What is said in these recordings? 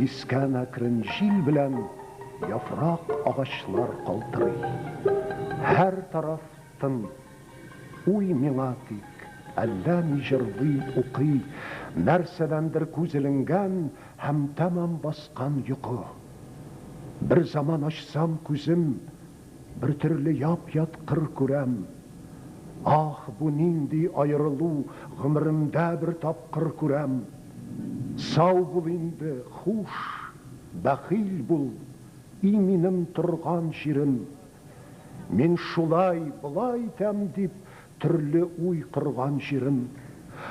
Искән әкрен җил белән яфрак агачлар калтырый. Һәр тараф тын. Уй миңа тик әллә ни җырлый, укый, нәрсәдәндер күз эленгән һәм тәмам баскан йокы. Бер заман ачсам күзем, бер төрле яп-ят кыр күрәм. Ах, бу нинди аерылу, гомеремдә бер тапкыр күрәм. Сау бул инде, хуш, бәхил бул, и минем торган җирем. Мин шулай, болай итәм дип, төрле уй корган җирем.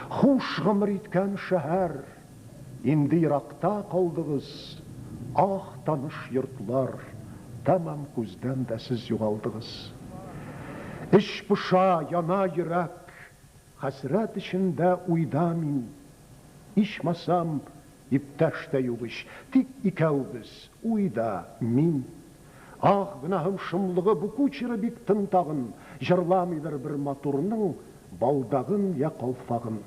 Хуш, гомер иткән шәһәр, инде еракта калдыгыз. Ах, таныш йортлар, тәмам күздән дә сез югалдыгыз. Эч поша, яна йөрәк, хәсрәт эчендә уйда мин. Ичмасам, иптәш тә юк ич, тик икәүбез, уй да мин. Ах, гөнаһым шомлыгы, бу кучеры бик тын тагын, җырламыйдыр бер матурның балдагын я калфагын.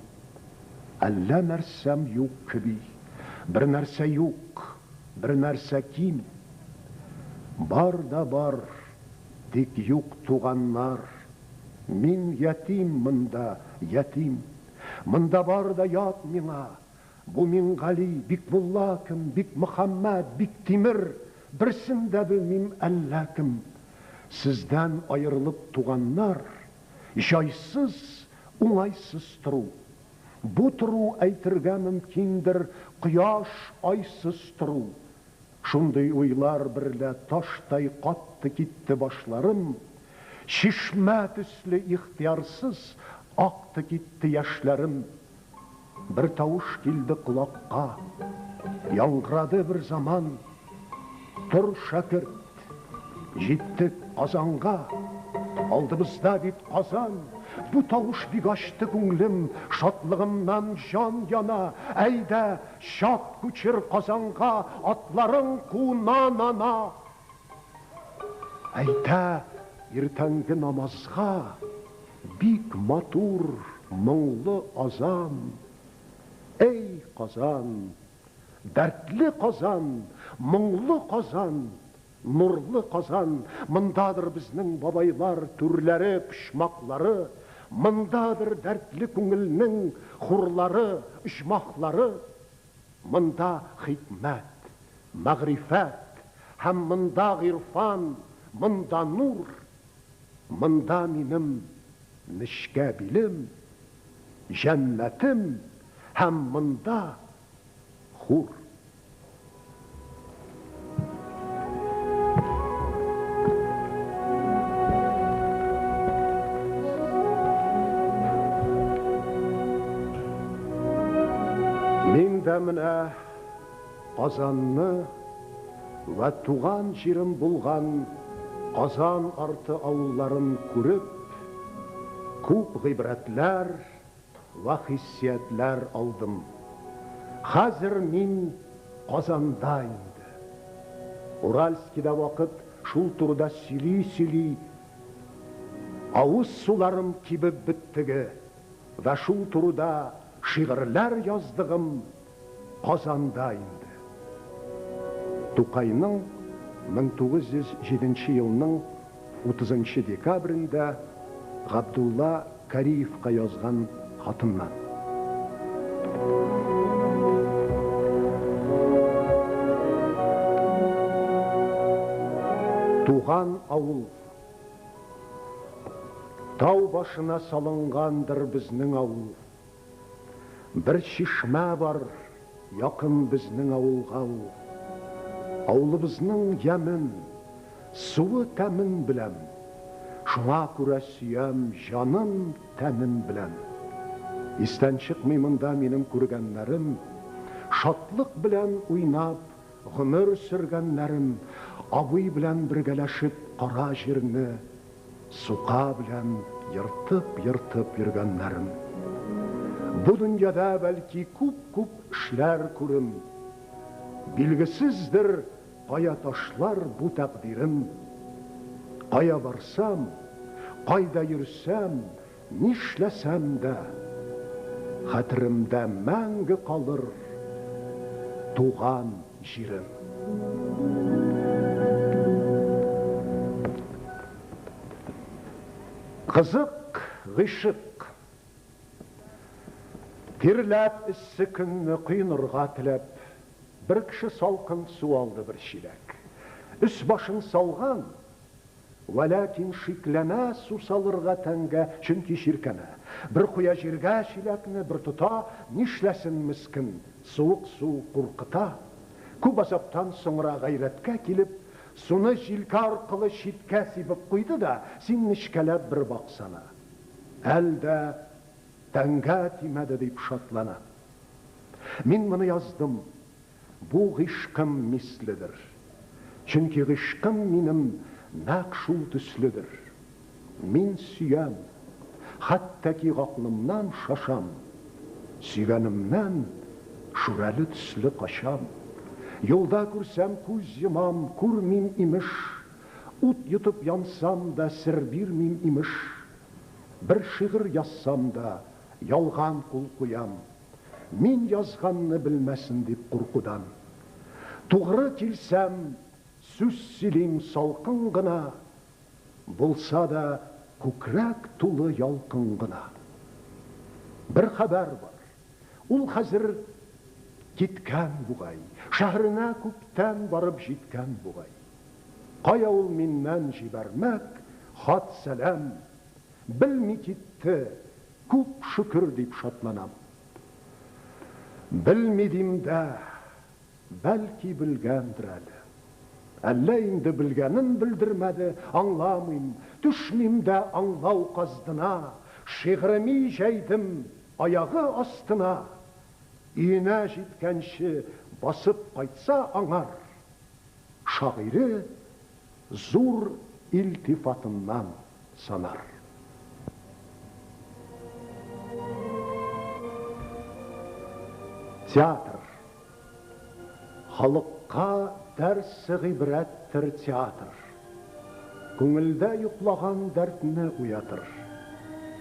Әллә нәрсәм юк кеби, бер нәрсә юк, бер нәрсә ким. Бар да бар, тик юк туганнар. Мин ятим монда, ятим. Монда бар да ят миңа. Бу Миңгали, Бикмулла кем, Бикмөхәммәт, Биктимер, берсен дә белмим, әллә кем. Сездән аерылып туганнар, җайсыз, уңайсыз тору. Бу тору әйтергә мөмкиндер, кояш, айсыз тору. Шундый уйлар берлә таштай катты китте башларым, чишмә төсле ихтыярсыз акты китте яшьләрем. Бер тавыш килде колакка, яңгырады бер заман, Тор, шәкерт, җиттек Казанга, алдыбызда бит Казан. Бу тавыш бик ачты күңлем, шатлыгымнан җан яна. Әйдә, чап, күчер Казанга, атларың ку на-на-на. Әйдә, иртәнге намазга, бик матур, моңлы азан. Эй, Казан, дәртле Казан, моңлы Казан, нурлы Казан, мондадыр безнең бабайлар түрләре, почмаклары, мондадыр дәртле күңелнең хурлары, оҗмахлары. Монда хикмәт, мәгърифәт һәм монда гыйрфан, монда нур, монда минем нечкә билем, җәннәтем һәм монда хур. Мин дә менә Казанны вә туган җирем булган Казан арты авылларын күреп, күп гыйбрәтләр вә хиссиятләр алдым. Хәзер мин Казанда инде. Уральскида вакыт шул турыда сөйли-сөйли авыз суларым кибеп беттеге вә шул турыда шигырьләр яздыгым Казанда инде. Тукайның 1907 елның 30 нчы декабрендә Габдулла Кариевка язган хатыннан. Туган авыл. Тау башына салынгандыр безнең авыл. Бер чишмә бар, якын безнең авылга ул. Авылыбызның ямен, суы тәмен беләм. Шуңа күрә сөям җаным, тәнем белән. Истән чыкмый монда минем күргәннәрем, Шатлык белән уйнап, гомер сөргәннәрем, Абый белән бергәләшеп кара җирне Сука белән ертып-ертып йөргәннәрем. Бу дөньяда, бәлки, күп-күп эшләр күрем. Билгесездер, кая ташлар бу тәкъдирем. Кая барсам, кайда йөрсәм, нишләсәм дә, хәтеремдә мәңге калыр туган. җирем. Кызык гыйшык. Тирләп эссе көнне коенырга теләп, бер кеше салкын су алды бер чиләк. Өс-башын салган, вәләкин шикләнә су салырга тәнгә, чөнки чиркәнә. Бер куя җиргә чиләкне, бер тота, нишләсен мескен, суык су куркыта. Күп азаптан соңра гайрәткә килеп, суны җилкә аркылы читкә сибеп куйды да, син нечкәләп бер баксана. Әл дә тәнгә тимәде дип шатлана. Мин моны яздым, бу гыйшкым миследер. Чөнки гыйшкым минем нәкъ шул төследер. Мин сөям, хәтта ки гакълымнан шашам, сөйгәнемнән шүрәле төсле качам. Юлда күрсәм күз йомам, күрмим, имеш. Ут йотып янсам да сер бирмим, имеш. Бер шигырь язсам да, ялган кул куям. Мин язганны белмәсен дип куркудан. Тугры килсәм, сүз сөйлим салкын гына, Булса да күкрәк тулы ялкын гына. Бер хәбәр бар, ул хәзер киткән бугай, Шәһәренә күптән барып җиткән бугай. Кая ул миннән җибәрмәк хат-сәлам, Белми китте, күп шөкер дип шатланам. Белми дим дә, бәлки белгәндер әле. Әллә инде белгәнен белдермәде, аңламыйм, төшмим дә аңлау каздына, Шигъреми җәйдем аягы астына. Өенә җиткәнче басып кайтса аңар, Шагыйре зур илтифатыннан санар. Театр. Халыкка дәрсе-гыйбрәттер театр. Күңелдә йоклаган дәртне уятыр.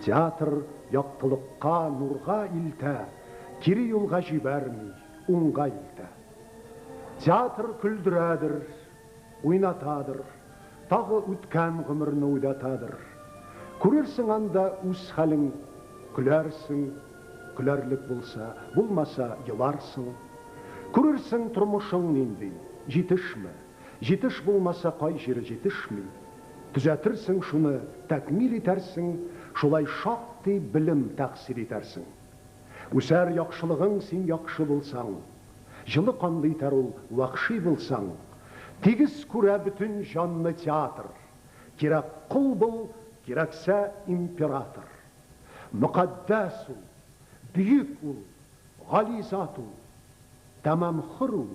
Театр яктылыкка, нурга илтә, кире юлга җибәрми, уңга илтә. Театр көлдерәдер, уйнатадыр, тагы үткән гомерне уйлатадыр. Күрерсең анда үз хәлең, көләрсең, көләрлек булса, булмаса, еларсың. Күрерсең тормышың нинди, җитешме, җитеш булмаса, кай җире җитешми. Төзәтерсең шуны, тәкмил итәрсең, шулай шактый белем тәхсил итәрсең. Үсәр яхшылыгың син яхшы булсаң. Җылы канлы итәр ул вәхши булсаң. Тигез күрә бөтен җанны театр. Кирәк кол бул, кирәксә император. Мөкатдәс ул, бөек ул, гали зат ул. Тәмам хөр ул,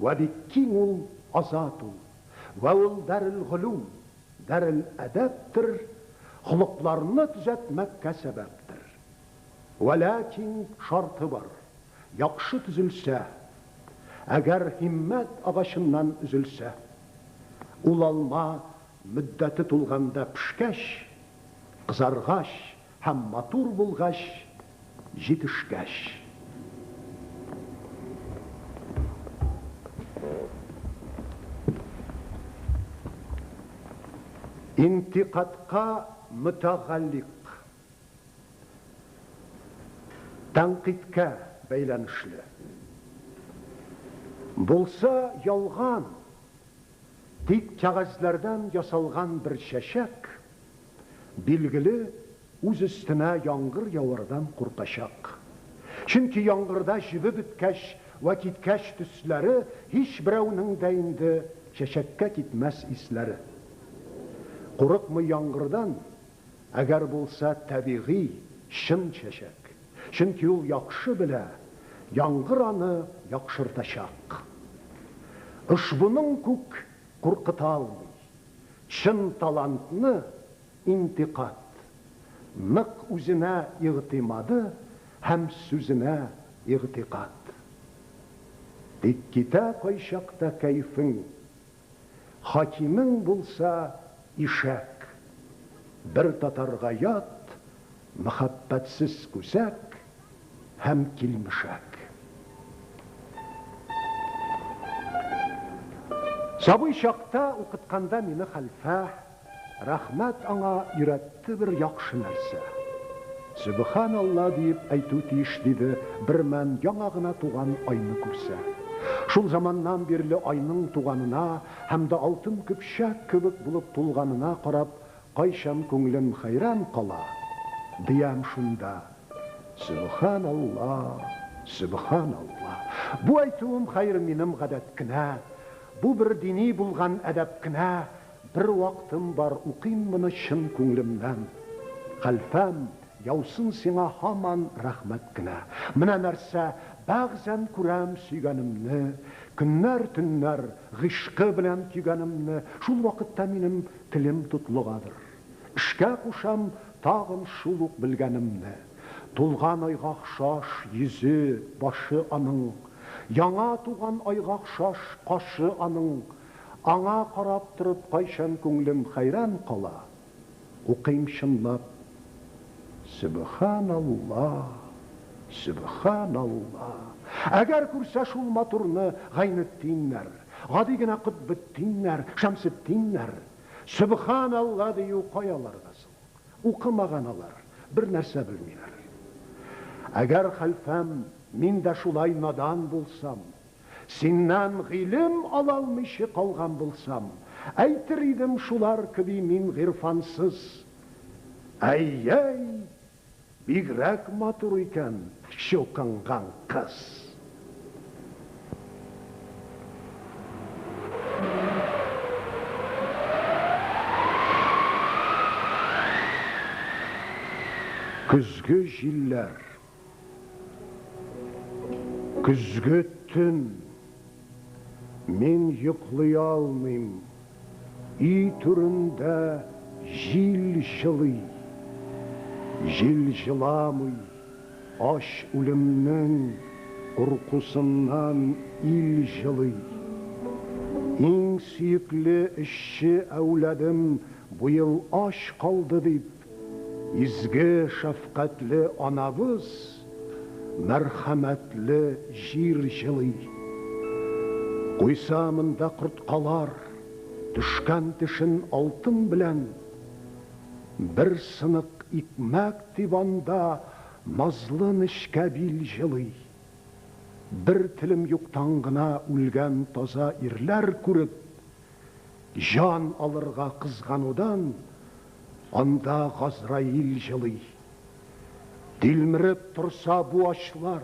вә бик киң ул, азат ул. Вә ул дарел-голүм, дарел-әдәптер, холыкларны төзәтмәккә сәбәптер. Вәләкин шарты бар, яхшы төзелсә, әгәр һиммәт агачыннан өзелсә, ул алма мөддәте тулганда пешкәч, кызаргач һәм матур булгач, җитешкәч. Интикадка мөтәгалликъ. Тәнкыйтькә бәйләнешле. Булса ялган, тик кәгазьләрдән ясалган бер чәчәк, билгеле, үз өстенә яңгыр явардан куркачак. Чөнки яңгырда җебеп беткәч вә киткәч төсләре һичберәүнең дә инде чәчәккә китмәс исләре. Курыкмый яңгырдан, Әгәр булса табигый, чын чәчәк. Чөнки ул яхшы белә, яңгыр аны яхшыртачак. Ошбуның күк куркыта алмый. Чын талантны интикад. Нык үзенә игътимады һәм сүзенә игътикад. Тик китә кайчакта кәефең. Хакимең булса ишәк. Бер татарга ят, мәхәббәтсез күсәк һәм килмешәк. Сабый чакта укытканда мине хәлфә, рәхмәт аңа, өйрәтте бер яхшы нәрсә. Сөбханалла диеп әйтү тиеш, диде, бермән яңа гына туган айны күрсә. Шул заманнан бирле айның туганына һәм дә алтын көпчәк кебек булып тулганына карап, кайчан күңлем хәйран кала, диям шунда, Сөбханалла, сөбханалла. Бу әйтүем, хәер, минем гадәт кенә, бу бер дини булган әдәп кенә, бер вактым бар, укыйм моны чын күңлемнән. Хәлфәм, яусын сиңа һаман рәхмәт кенә. Менә нәрсә, бәгъзән күрәм сөйгәнемне, көннәр-төннәр гыйшкы белән көйгәнемне, шул вакытта минем телем тотлыгадыр. Эшкә кушам тагын шул ук белгәнемне. Тулган айга охшаш йөзе, башы аның. Яңа туган айга охшаш кашы аның. Аңа карап торып кайчан күңлем хәйран кала. Укыйм чынлап. Сөбханалла, сөбханалла. Әгәр күрсә шул матурны Гайнетдиннәр, гади генә Котбетдиннәр, Шәмсетдиннәр, Сөбханалла дию каяларда соң? Укымаган алар, бер нәрсә белмиләр. Әгәр, хәлфәм, мин дә шулай надан булсам, синнән гыйлем ала алмыйча калган булсам, әйтер идем шулар кеби мин гыйрфансыз. Әй-йәй, бигрәк матур икән чукынган кыз. Көзге җилләр. Көзге төн. Мин йоклый алмыйм. Өй түрендә җил җылый. Җил җыламый, ач үлемнең куркусыннан ил җылый. Иң сөекле эшче әүладым бу ел ач калды дип, Изге, шәфкатьле анабыз, мәрхәмәтле җир җылый. Куйса монда корткалар, төшкән тешен алтын белән, бер сынык икмәк дип анда назлы нечкә бил җылый. Бер телем юктан гына үлгән таза ирләр күреп, Җан алырга кызганудан анда Газраил җылый. Тилмереп торса бу ачлар,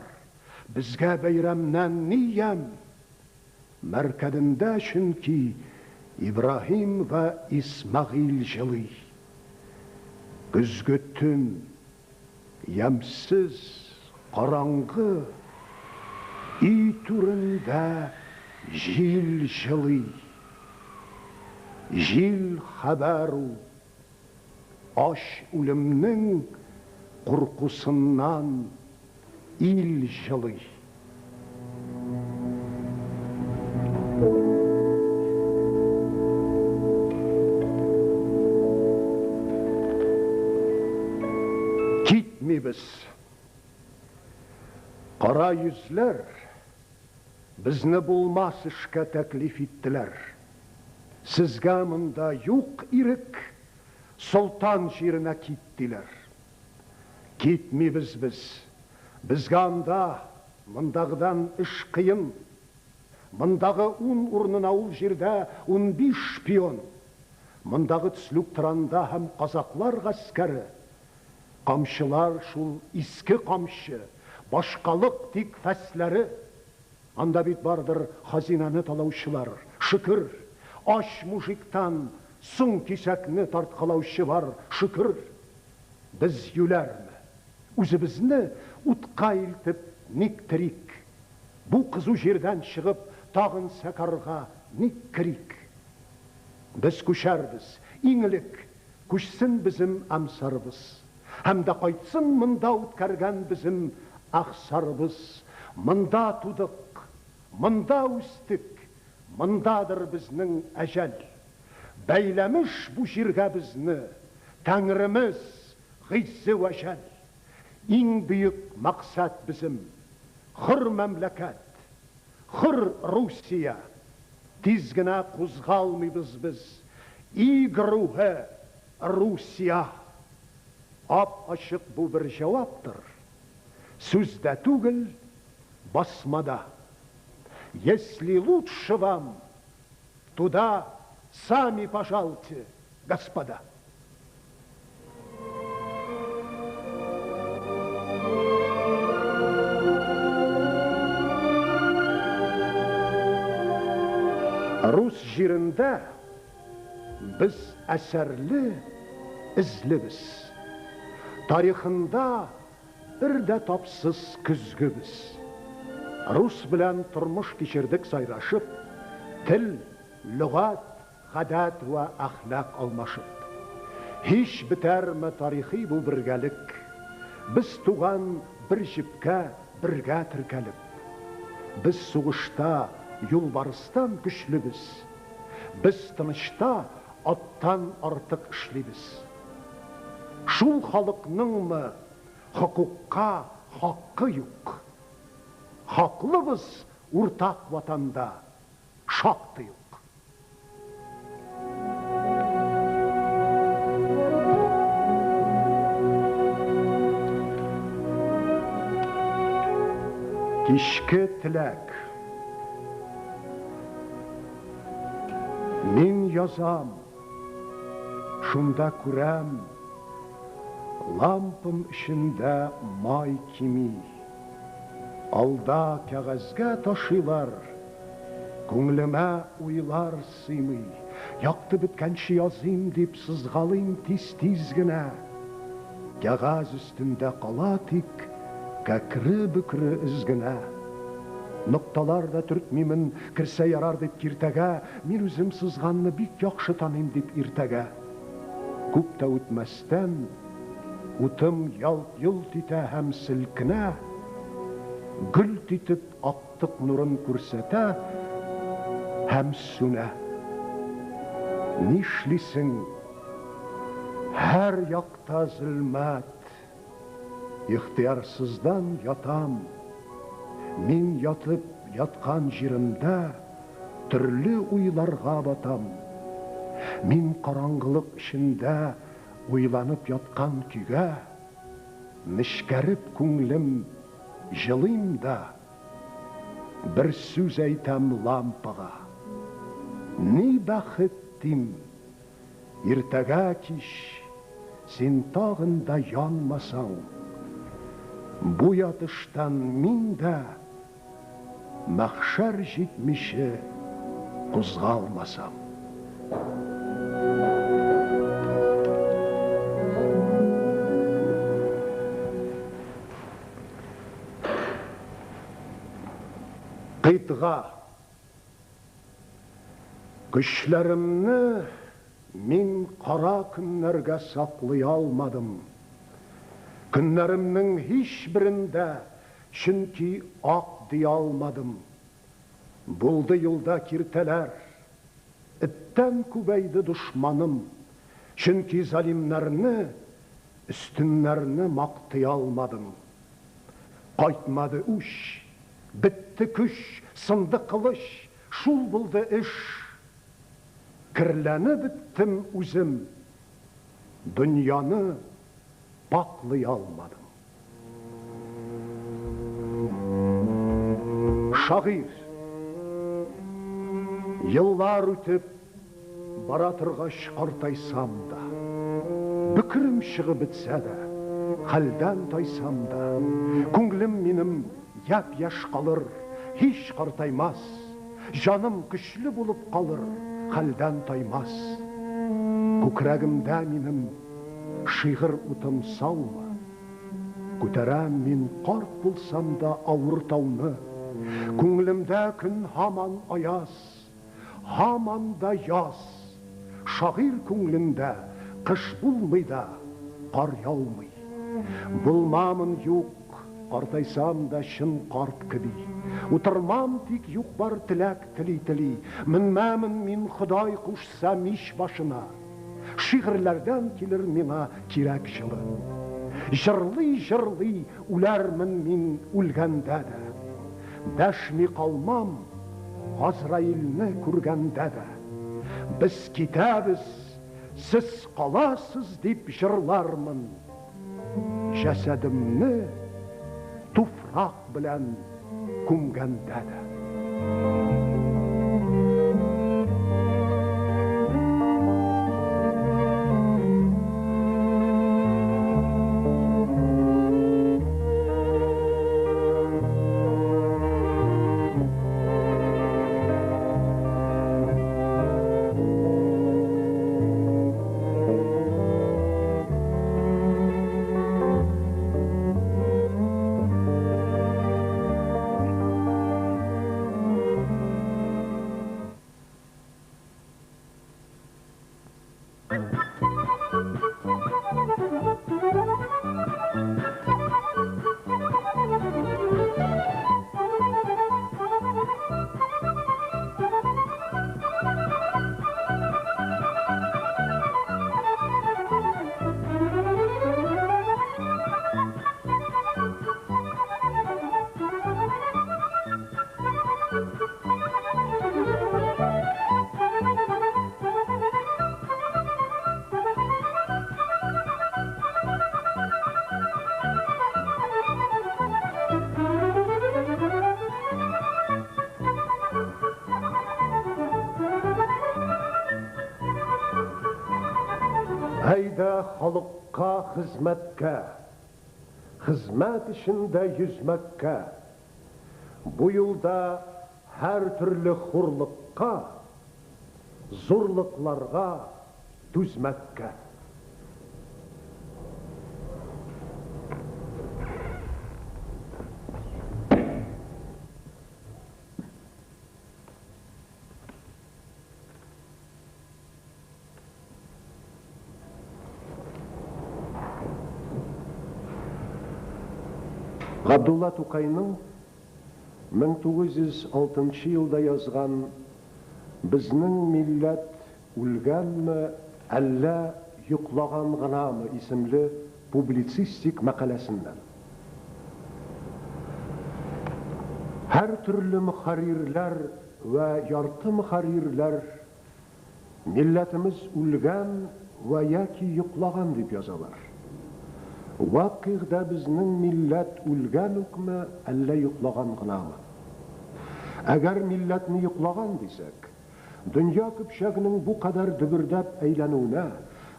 безгә бәйрәмнән ни ямь? Мәркәдендә чөнки Ибраһим вә Исмәгыйль җылый. Көзге төн, Ямьсез, караңгы өй түрендә җил җылый. Җил хәбәр ул, ач үлемнең куркусыннан ил җылый. Китмибез. Кара йөзләр безне булмас эшкә тәклиф иттеләр. Сезгә монда юк ирек, солтан җиренә кит, диләр. Китмибез без. Безгә анда мондагыдан эш кыен. Мондагы ун урынына ул җирдә 15 шпион. Мондагы Цлюктранда һәм казаклар гаскәре. Камчылар шул иске камчы, башкалык тик фәсләре. Анда бит бардыр хазинаны талаучылар, шөкер. Ач мужиктан соң кисәкне тарткалаучы бар, шөкер. Без юләрме? Үзебезне утка илтеп ник терик? Бу кызу җирдән чыгып, тагын сәкарга ник керик? Без күчәрбез, иң элек күчсен безем әмсарыбыз. Һәм дә кайтсын монда үткәргән безем әхсарыбыз. Монда тудык, монда үстек, мондадыр безнең әҗәл. Бәйләмеш бу җиргә безне Тәңремез Гыйззе вә җәл. Иң бөек максат безем, хөр мәмләкәт, хөр Русия. Тиз генә кузгалмыйбыз без. Иг рухы, Русия! Ап-ачык бу бер җаваптыр. Сүздә түгел, басмада. Если лучше вам, туда сами пожалуйте, господа. Рус җирендә без әсәрле, эзлебез. Тарихында бер дә тапсыз көзгебез. Рус белән тормыш кичердек сайрашып, тел, лөгать, гадәт вә әхлак алмашып. Һич бетәрме тарихи бу бергәлек, Без туган бер җепкә бергә теркәлеп. Без сугышта юлбарыстан көчлебез, Без тынычта аттан артык эшлибез. Шул халыкныңмы хокукка хакы юк? Хаклыбыз уртак ватанда шактый ук. Кичке теләк. Мин язам, шунда күрәм, лампам эчендә май кими. Алда кәгазьгә ташыйлар, Күңлемә уйлар сыймый. Якты беткәнче языйм дип сызгалыйм тиз-тиз генә. Кәгазь өстендә кала тик кәкре-бөкре эз генә. Нокталар да төртмимен, керсә ярар дип киртәгә, мин үзем сызганны бик яхшы таныйм дип иртәгә. Күп тә үтмәстән, утым ялт-йолт итә һәм селкенә, гөлт итеп актык нурын күрсәтә һәм сүнә. Нишлисең? Һәр якта зөлмәт. Ихтыярсыздан ятам. Мин ятып яткан җиремдә төрле уйларга батам. Мин караңгылык эчендә уйланып яткан көйгә, нечкәреп күңлем җылыйм да, бер сүз әйтәм лампага. Ни бәхет, дим, иртәгә кич син тагын да янмасаң, бу ятыштан мин дә мәхшәр җитмичә кузгалмасам. Кыйтга. Көчләремне мин кара көннәргә саклый алмадым. Көннәремнең һичберендә чөнки ак дия алмадым. Булды юлда киртәләр. Эттән күбәйде дошманым. Чөнки залимнәрне, өстеннәрне мактый алмадым. Кайтмады үч, бетте көч, сынды кылыч, шул булды эш. Керләнеп беттем үзем, дөньяны пакълый алмадым. Шагыйрь. Еллар үтеп, бара торгач картайсам да, бөкрем чыгып бетсә дә, хәлдән тайсам да, күңлем минем япь-яшь калыр, һич картаймас, җаным көчле булып калыр, хәлдән таймас. Күкрәгемдә минем шигырь утым саумы? Күтәрәм мин карт булсам да авыр тауны. Күңлемдә көн һаман аяз, һаман да яз. Шагыйрь күңлендә кыш булмый да, кар яумый. Булмамын юк, картайсам да чын карт кеби. Утырмам тик юк-бар теләк тели-тели. Менмәмен мин Ходай кушса мич башына. Шигырьләрдән килер миңа кирәк җылы. Җырлый-җырлый үләрмен мин үлгәндә дә. Дәшми калмам, Газраилне күргәндә дә, Без китәбез, сез каласыз, дип җырлармын. Җәсәдемне туфрак белән күмгәндә дә. Әйдә халыкка хезмәткә, Хезмәт эчендә йөзмәккә. Бу юлда һәртөрле хурлыкка, Зурлыкларга түзмәккә. Габдулла Тукайның 1906 нчы елда язган Безнең милләт үлгәнме, әллә йоклаган гынамы исемле публицистик мәкаләсеннән. Һәртөрле мөхәррирләр вә ярты мөхәррирләр Милләтемез үлгән вә яки йоклаган дип язалар. Вакыйгъда безнең милләт үлгән үкме, әллә йоклаган гынамы? Әгәр милләтне йоклаган дисәк, дөнья көпчәгенең бу кадәр дөбердәп әйләнүенә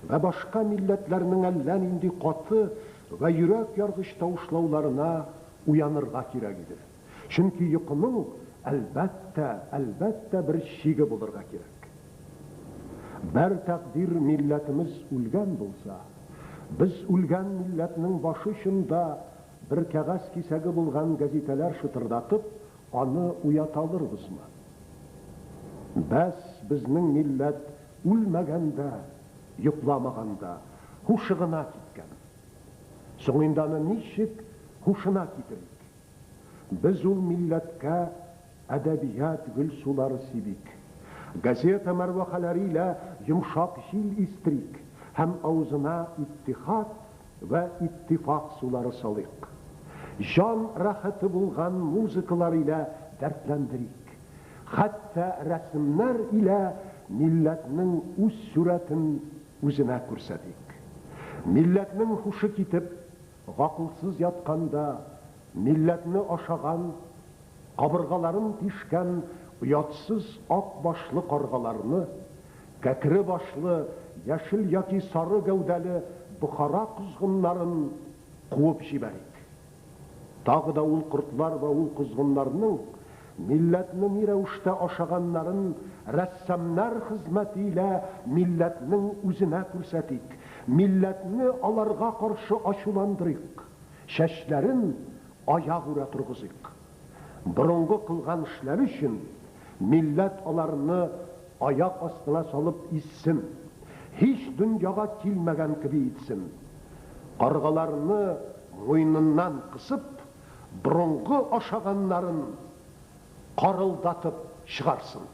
вә башка милләтләрнең әллә нинди каты вә йөрәк яргыч тавышлауларына уянырга кирәк иде. Чөнки йокының, әлбәттә, әлбәттә бер чиге булырга кирәк. Бәр тәкъдир милләтемез үлгән булса, без үлгән милләтнең башы очында бер кәгазь кисәге булган гәзитәләр шытырдатып, аны уята алырбызмы? Бәс, безнең милләт үлмәгән дә, йокламаган да, һушы гына киткән. Соң инде аны ничек һушына китерик? Без ул милләткә әдәбият гөлсулары сибик, газета мәрвәхәләре илә йомшак җил истерик һәм авызына иттихад вә иттифак сулары салыйк. Җан рәхәте булган музыкалар илә дәртләндерик. Хәтта рәсемнәр илә милләтнең үз сурәтен үзенә күрсәтик. Милләтнең һушы китеп, Гакылсыз ятканда, милләтне ашаган, кабыргаларын тишкән оятсыз ак башлы каргаларны, кәкре башлы, яшел яки сары гәүдәле Бохара козгыннарын куып җибәрик. Тагы да ул кортлар вә ул козгыннарның милләтне ни рәвештә ашаганнарын рәссамнар хезмәте илә милләтнең үзенә күрсәтик, милләтне аларга каршы ачуландырыйк, чәчләрен аягүрә торгызыйк. Борынгы кылган эшләре өчен милләт аларны аяк астына салып изсен, һич дөньяга килмәгән кеби итсен. Каргаларны муеныннан кысып, борынгы ашаганнарын карылдатып чыгарсын.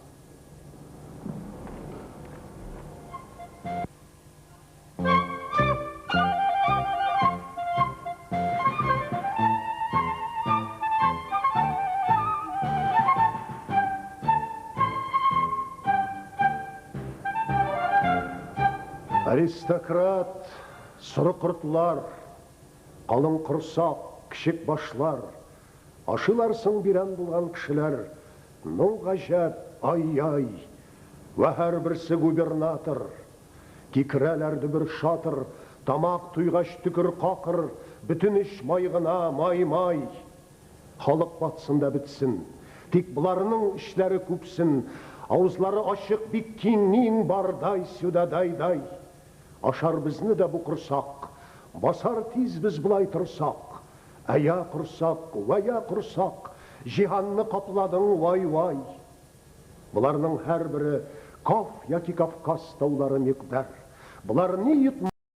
Аристократ, сорыкортлар, калын корсак, кечек башлар, Ашыйлар соң бирән булган кешеләр, Ну, гаҗәп, ай-яй! Вә һәрберсе губернатор. Кикерәләр дөбер-шатыр, Тамак туйгач төкер-какыр, Бөтен эш май гына, май-май! Халык батсын да бетсен. Тик боларның эчләре күпсен, Авызлары ачык, бик киң, Ниең бар, дай сюда, дай, дай! Ашар безне дә бу корсак, Басар тиз без болай торсак. Әйа корсак, вәя корсак, Җиһанны капладың, вай-вай! Боларның һәрбере Каф яки Кавказ таулары микъдар. Болар ни йотмас?